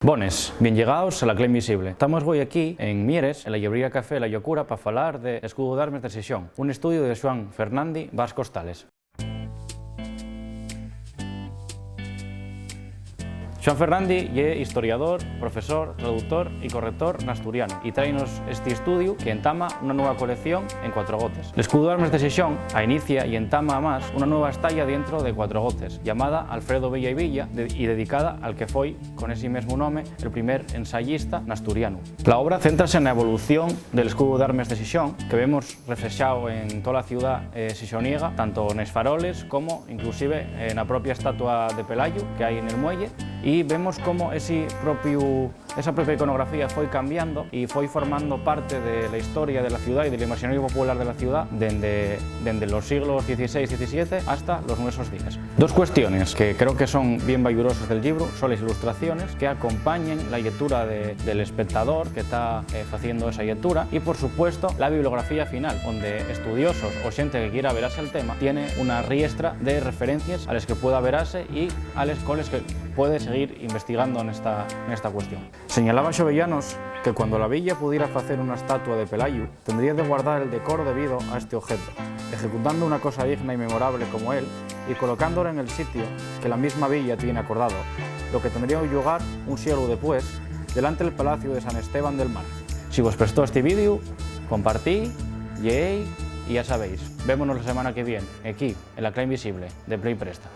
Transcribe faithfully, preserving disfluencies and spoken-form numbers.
Bones, bien llegaos a La Cla Invisible. Tamos güei aquí, en Mieres, en la llibrería Café La Llocura, pa falar de Escudu d'Armes de Xixón, un estudiu de Xuan Fernandi Vaz Costales. Xuan Fernandi ye historiador, profesor, traductor y corrector n'asturianu, y tráenos esti estudiu que entama una nueva colección en Cuatro Gotes. L'escudu d'armes de Xixón inicia y entama, amás, una nueva estaya dientro de Cuatro Gotes, llamada Alfredo Villa y Villa, de-, y dedicada al que foi, con esi mesmu nome, el primer ensayista n'asturianu. La obra céntrase na evolución del escudu d'armes de Xixón, que vemos reflexao en tola ciudá, eh, xixoniega, tanto nes faroles como, inclusive, eh, na propia estatua de Pelayu que hai nel muelle, y vemos cómo esi propiu, esa propia iconografía foi cambiando y foi formando parte de la historia de la ciudá y del imaginario popular de la ciudá dende, dende los siglos dieciséis, diecisiete hasta los nuesos días. Dos cuestiones que creo que son bien bayuroses del llibru son les ilustraciones que acompañen la llectura de, del espectador que ta, eh, faciendo esa llectura y, por supuesto, la bibliografía final, onde estudiosos o xente que quiera verase el tema tiene una riestra de referencies a les que pueda verase y a les coles que puede seguir investigando nesta, nesta cuestión. Señalaba Xovellanos que cuando la villa pudiera facer una estatua de Pelayu, tendría de guardar el decoro debido a este objeto, ejecutando una cosa digna y memorable como él y colocándola en el sitio que la misma villa tiene acordado, lo que tendría llugar un sieglu depués, delante del Palaciu de San Esteban del Mar. Si vos prestó esti vídeo, compartí, lleéi y, ya sabéis, vémonos la semana que vien, equí, en La Cla Invisible, de Play Presta.